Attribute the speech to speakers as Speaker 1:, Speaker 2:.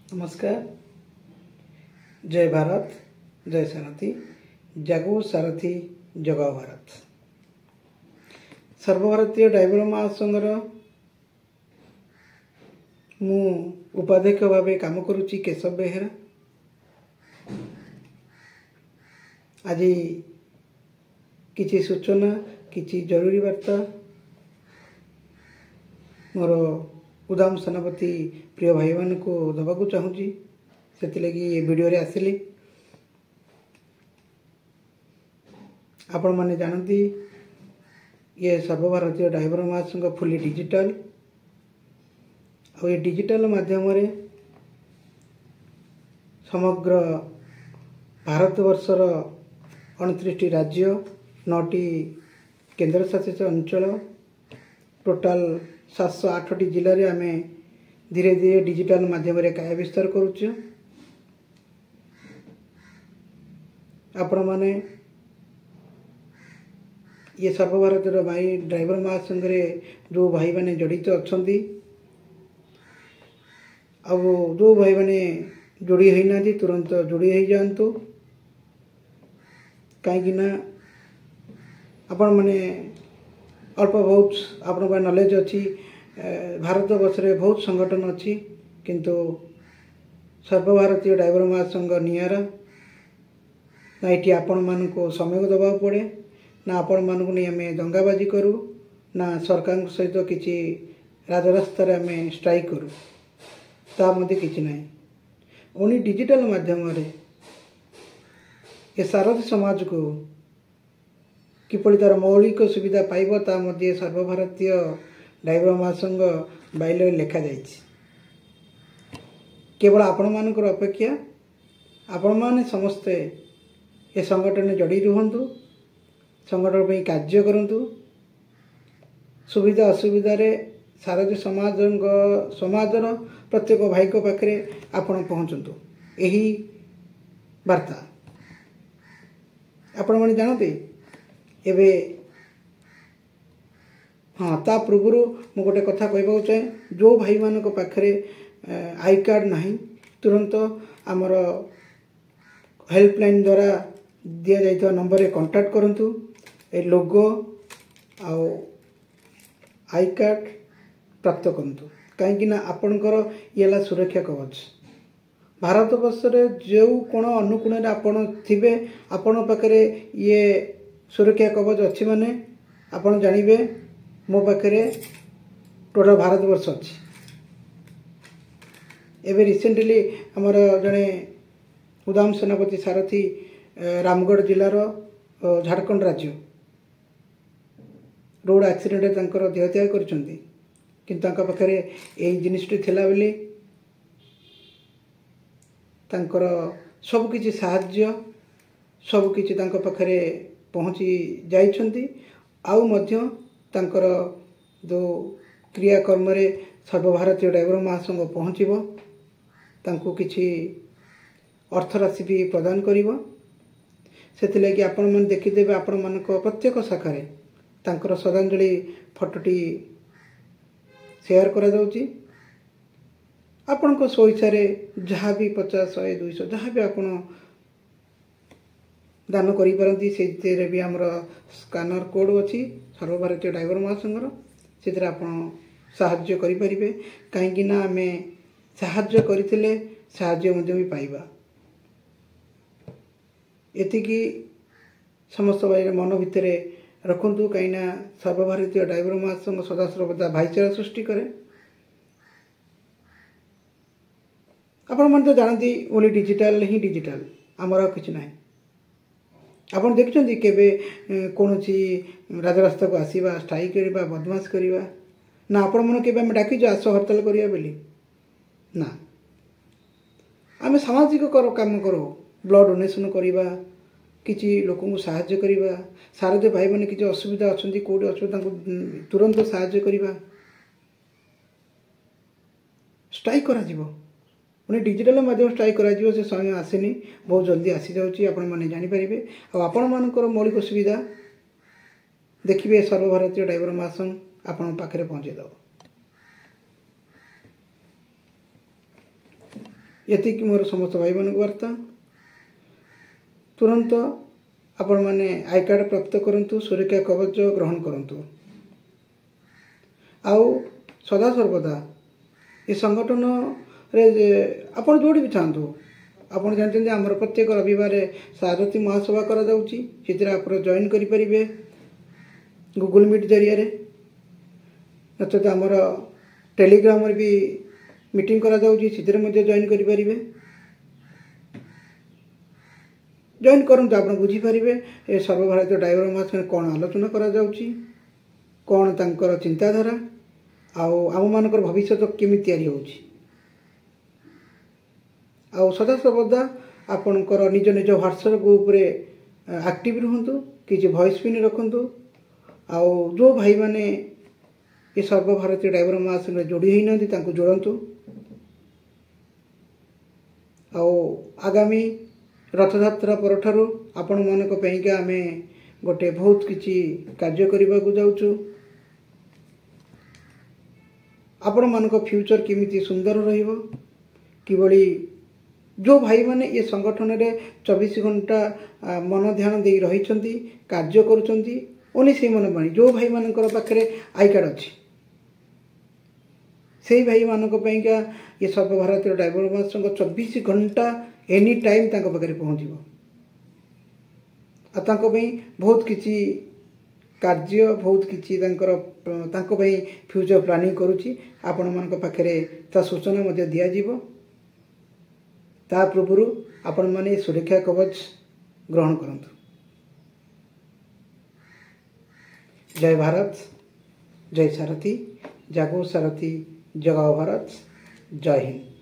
Speaker 1: ନମସ୍କାର, ଜୟ ଭାରତ, ଜୟ ସାରଥୀ, ଜାଗୋ ସାରଥୀ ଜଗାଓ ଭାରତ। ସର୍ବଭାରତୀୟ ଡ୍ରାଇଭର ମହାସଂଘର ମୁଁ ଉପାଧ୍ୟକ୍ଷ ଭାବେ କାମ କରୁଛି, କେଶବ ବେହେରା। ଆଜି କିଛି ସୂଚନା, କିଛି ଜରୁରୀ ବାର୍ତ୍ତା ମୋର ଉଦାମ ସେନାପତି ପ୍ରିୟ ଭାଇମାନଙ୍କୁ ଦେବାକୁ ଚାହୁଁଛି, ସେଥିଲାଗି ଏ ଭିଡ଼ିଓରେ ଆସିଲି। ଆପଣମାନେ ଜାଣନ୍ତି, ଇଏ ସର୍ବଭାରତୀୟ ଡ୍ରାଇଭର ମହାସଂଘ ଫୁଲି ଡିଜିଟାଲ, ଆଉ ଏ ଡିଜିଟାଲ ମାଧ୍ୟମରେ ସମଗ୍ର ଭାରତବର୍ଷର 29ଟି ରାଜ୍ୟ, 9ଟି କେନ୍ଦ୍ରଶାସିତ ଅଞ୍ଚଳ, ଟୋଟାଲ 708ଟି ଜିଲ୍ଲାରେ ଆମେ ଧୀରେ ଧୀରେ ଡିଜିଟାଲ ମାଧ୍ୟମରେ କାୟା ବିସ୍ତାର କରୁଛୁ। ଆପଣମାନେ ଇଏ ସର୍ବଭାରତୀୟ ଭାଇ ଡ୍ରାଇଭର ମହାସଂଘରେ ଯେଉଁ ଭାଇମାନେ ଜଡ଼ିତ ଅଛନ୍ତି ଆଉ ଯେଉଁ ଭାଇମାନେ ଯୋଡ଼ି ହୋଇନାହାନ୍ତି, ତୁରନ୍ତ ଯୋଡ଼ି ହୋଇଯାଆନ୍ତୁ, କାହିଁକିନା ଆପଣମାନେ ଅଳ୍ପ ବହୁତ ଆପଣଙ୍କ ନଲେଜ ଅଛି। ଭାରତବର୍ଷରେ ବହୁତ ସଂଗଠନ ଅଛି, କିନ୍ତୁ ସର୍ବଭାରତୀୟ ଡ୍ରାଇଭର ମହାସଂଘ ନିଆରା। ନା ଏଠି ଆପଣମାନଙ୍କୁ ସମୟ ଦେବାକୁ ପଡ଼େ, ନା ଆପଣମାନଙ୍କୁ ନେଇ ଆମେ ଦଙ୍ଗାବାଜି କରୁ, ନା ସରକାରଙ୍କ ସହିତ କିଛି ରାଜରାସ୍ତାରେ ଆମେ ଷ୍ଟ୍ରାଇକ୍ କରୁ, ତା ମଧ୍ୟ କିଛି ନାହିଁ। ଓନ୍ଲି ଡିଜିଟାଲ ମାଧ୍ୟମରେ ଏ ସାରଥୀ ସମାଜକୁ କିପରି ତା'ର ମୌଳିକ ସୁବିଧା ପାଇବ, ତା ମଧ୍ୟ ସର୍ବଭାରତୀୟ ଡ୍ରାଇଭର ମହାସଂଘ ବାଇଲରେ ଲେଖାଯାଇଛି। କେବଳ ଆପଣମାନଙ୍କର ଅପେକ୍ଷା, ଆପଣମାନେ ସମସ୍ତେ ଏ ସଂଗଠନରେ ଜଡ଼ିତ ରୁହନ୍ତୁ, ସଂଗଠନ ପାଇଁ କାର୍ଯ୍ୟ କରନ୍ତୁ। ସୁବିଧା ଅସୁବିଧାରେ ସାରଥୀ ସମାଜର ପ୍ରତ୍ୟେକ ଭାଇଙ୍କ ପାଖରେ ଆପଣ ପହଞ୍ଚନ୍ତୁ, ଏହି ବାର୍ତ୍ତା। ଆପଣମାନେ ଜାଣନ୍ତି ଏବେ, ହଁ, ତା ପୂର୍ବରୁ ମୁଁ ଗୋଟେ କଥା କହିବାକୁ ଚାହେଁ। ଯେଉଁ ଭାଇମାନଙ୍କ ପାଖରେ I card ନାହିଁ, ତୁରନ୍ତ ଆମର ହେଲ୍ପଲାଇନ୍ ଦ୍ୱାରା ଦିଆଯାଇଥିବା ନମ୍ବରରେ କଣ୍ଟାକ୍ଟ କରନ୍ତୁ। ଏ ଲୋଗୋ ଆଉ I card ପ୍ରାପ୍ତ କରନ୍ତୁ, କାହିଁକିନା ଆପଣଙ୍କର ଇଏ ହେଲା ସୁରକ୍ଷା କବଚ। ଭାରତବର୍ଷରେ ଯେଉଁ କୋଣ ଅନୁକୋଣରେ ଆପଣ ଥିବେ, ଆପଣଙ୍କ ପାଖରେ ଇଏ ସୁରକ୍ଷା କବଚ ଅଛି ମାନେ ଆପଣ ଜାଣିବେ ମୋ ପାଖରେ ଟୋଟାଲ ଭାରତବର୍ଷ ଅଛି। ଏବେ ରିସେଣ୍ଟଲି ଆମର ଜଣେ ଉଦାମ ସେନାପତି ସାରଥୀ, ରାମଗଡ଼ ଜିଲ୍ଲାର, ଝାଡ଼ଖଣ୍ଡ ରାଜ୍ୟ, ରୋଡ଼ ଆକ୍ସିଡେଣ୍ଟରେ ତାଙ୍କର ଦେହତ୍ୟାଗ କରିଛନ୍ତି, କିନ୍ତୁ ତାଙ୍କ ପାଖରେ ଏଇ ଜିନିଷଟି ଥିଲା ବୋଲି ତାଙ୍କର ସବୁକିଛି ସାହାଯ୍ୟ ସବୁକିଛି ତାଙ୍କ ପାଖରେ ପହଞ୍ଚି ଯାଇଛନ୍ତି। ଆଉ ମଧ୍ୟ ତାଙ୍କର ଯେଉଁ କ୍ରିୟାକର୍ମରେ ସର୍ବଭାରତୀୟ ଡ୍ରାଇଭର ମହାସଂଘ ପହଞ୍ଚିବ, ତାଙ୍କୁ କିଛି ଅର୍ଥରାଶି ବି ପ୍ରଦାନ କରିବ। ସେଥିଲାଗି ଆପଣମାନେ ଦେଖିଦେବେ, ଆପଣମାନଙ୍କ ପ୍ରତ୍ୟେକ ଶାଖାରେ ତାଙ୍କର ଶ୍ରଦ୍ଧାଞ୍ଜଳି ଫଟୋଟି ସେୟାର କରାଯାଉଛି। ଆପଣଙ୍କ ସ୍ୱଇଚ୍ଛାରେ ଯାହା ବି 50, 100, 200 ଯାହା ବି ଆପଣ ଦାନ କରିପାରନ୍ତି, ସେଇଥିରେ ବି ଆମର ସ୍କାନର କୋଡ଼୍ ଅଛି ସର୍ବଭାରତୀୟ ଡ୍ରାଇଭର ମହାସଂଘର, ସେଥିରେ ଆପଣ ସାହାଯ୍ୟ କରିପାରିବେ। କାହିଁକିନା ଆମେ ସାହାଯ୍ୟ କରିଥିଲେ ସାହାଯ୍ୟ ମଧ୍ୟ ବି ପାଇବା। ଏତିକି ସମସ୍ତ ଭାଇର ମନ ଭିତରେ ରଖନ୍ତୁ, କାହିଁକିନା ସର୍ବଭାରତୀୟ ଡ୍ରାଇଭର ମହାସଂଘ ସଦାସର୍ବଦା ଭାଇଚାରା ସୃଷ୍ଟି କରେ। ଆପଣମାନେ ତ ଜାଣନ୍ତି, ଓନ୍ଲି ଡିଜିଟାଲ ହିଁ ଡିଜିଟାଲ, ଆମର ଆଉ କିଛି ନାହିଁ। ଆପଣ ଦେଖିଛନ୍ତି କେବେ କୌଣସି ରାଜରାସ୍ତାକୁ ଆସିବା, ଷ୍ଟ୍ରାଇକ୍ କରିବା, ବଦମାସ କରିବା? ନା ଆପଣମାନଙ୍କୁ କେବେ ଆମେ ଡାକିଛୁ ଆସ ହରତାଲ କରିବା ବୋଲି? ନା, ଆମେ ସାମାଜିକ କାମ କରୁ, ବ୍ଲଡ଼ ଡୋନେସନ୍ କରିବା, କିଛି ଲୋକଙ୍କୁ ସାହାଯ୍ୟ କରିବା, ସାରଥୀ ଭାଇମାନେ କିଛି ଅସୁବିଧା ଅଛନ୍ତି, କେଉଁଠି ଅସୁବିଧା ତାଙ୍କୁ ତୁରନ୍ତ ସାହାଯ୍ୟ କରିବା। ଷ୍ଟ୍ରାଇକ୍ କରାଯିବ ପୁଣି ଡିଜିଟାଲ ମାଧ୍ୟମରେ ଷ୍ଟ୍ରାଇକ୍ କରାଯିବ, ସେ ସମୟ ଆସିନି, ବହୁତ ଜଲ୍ଦି ଆସିଯାଉଛି, ଆପଣମାନେ ଜାଣିପାରିବେ। ଆଉ ଆପଣମାନଙ୍କର ମୌଳିକ ସୁବିଧା ଦେଖିବେ, ସର୍ବଭାରତୀୟ ଡ୍ରାଇଭର ମହାସଂଘ ଆପଣଙ୍କ ପାଖରେ ପହଞ୍ଚାଇ ଦେବ। ଏତିକି ମୋର ସମସ୍ତ ଭାଇମାନଙ୍କୁ ବାର୍ତ୍ତା। ତୁରନ୍ତ ଆପଣମାନେ I card ପ୍ରାପ୍ତ କରନ୍ତୁ, ସୁରକ୍ଷା କବଚ ଗ୍ରହଣ କରନ୍ତୁ। ଆଉ ସଦାସର୍ବଦା ଏ ସଂଗଠନରେ ଆପଣ ଯେଉଁଠି ବି ଥାଆନ୍ତୁ, ଆପଣ ଜାଣିଛନ୍ତି ଆମର ପ୍ରତ୍ୟେକ ରବିବାର ସାରଥୀ ମହାସଭା କରାଯାଉଛି, ସେଥିରେ ଆପଣ ଜଏନ୍ କରିପାରିବେ ଗୁଗୁଲ୍ ମିଟ୍ ଜରିଆରେ, ନଚେତ ଆମର ଟେଲିଗ୍ରାମରେ ବି ମିଟିଂ କରାଯାଉଛି, ସେଥିରେ ମଧ୍ୟ ଜଏନ୍ କରିପାରିବେ। ଜଏନ୍ କରନ୍ତୁ, ଆପଣ ବୁଝିପାରିବେ ଏ ସର୍ବଭାରତୀୟ ଡ୍ରାଇଭର ମହାସଂଘରେ କ'ଣ ଆଲୋଚନା କରାଯାଉଛି, କ'ଣ ତାଙ୍କର ଚିନ୍ତାଧାରା, ଆଉ ଆମମାନଙ୍କର ଭବିଷ୍ୟତ କେମିତି ତିଆରି ହେଉଛି। ଆଉ ସଦାସର୍ବଦା ଆପଣଙ୍କର ନିଜ ନିଜ ହ୍ୱାଟ୍ସଆପ୍ ଗ୍ରୁପ୍ରେ ଆକ୍ଟିଭ୍ ରୁହନ୍ତୁ, କିଛି ଭଏସ୍ ପିନ୍ ରଖନ୍ତୁ। ଆଉ ଯେଉଁ ଭାଇମାନେ ଏ ସର୍ବଭାରତୀୟ ଡ୍ରାଇଭର ମହାସଂଘରେ ଯୋଡ଼ି ହୋଇନାହାନ୍ତି ତାଙ୍କୁ ଯୋଡ଼ନ୍ତୁ। ଆଉ ଆଗାମୀ ରଥଯାତ୍ରା ପରଠାରୁ ଆପଣମାନଙ୍କ ପାଇଁକା ଆମେ ଗୋଟେ ବହୁତ କିଛି କାର୍ଯ୍ୟ କରିବାକୁ ଯାଉଛୁ। ଆପଣମାନଙ୍କ ଫ୍ୟୁଚର୍ କେମିତି ସୁନ୍ଦର ରହିବ, କିଭଳି ଯେଉଁ ଭାଇମାନେ ଏ ସଂଗଠନରେ 24 ଘଣ୍ଟା ମନ ଧ୍ୟାନ ଦେଇ ରହିଛନ୍ତି, କାର୍ଯ୍ୟ କରୁଛନ୍ତି, ଓନ୍ଲି ସେଇମାନଙ୍କ ପାଇଁ, ଯେଉଁ ଭାଇମାନଙ୍କର ପାଖରେ I card ଅଛି ସେଇ ଭାଇମାନଙ୍କ ପାଇଁକା ଏ ସର୍ବଭାରତୀୟ ଡ୍ରାଇଭର ମହାସଂଘ 24 ଘଣ୍ଟା ଏନି ଟାଇମ୍ ତାଙ୍କ ପାଖରେ ପହଞ୍ଚିବ। ଆଉ ତାଙ୍କ ପାଇଁ ବହୁତ କିଛି କାର୍ଯ୍ୟ, ବହୁତ କିଛି ତାଙ୍କ ପାଇଁ ଫ୍ୟୁଚର୍ ପ୍ଲାନିଂ କରୁଛି। ଆପଣମାନଙ୍କ ପାଖରେ ତା ସୂଚନା ମଧ୍ୟ ଦିଆଯିବ। ତା ପୂର୍ବରୁ ଆପଣମାନେ ସୁରକ୍ଷା କବଚ ଗ୍ରହଣ କରନ୍ତୁ। ଜୟ ଭାରତ, ଜୟ ସାରଥୀ, ଜାଗୋ ସାରଥୀ, ଜଗାଓ ଭାରତ, ଜୟ ହିନ୍ଦ।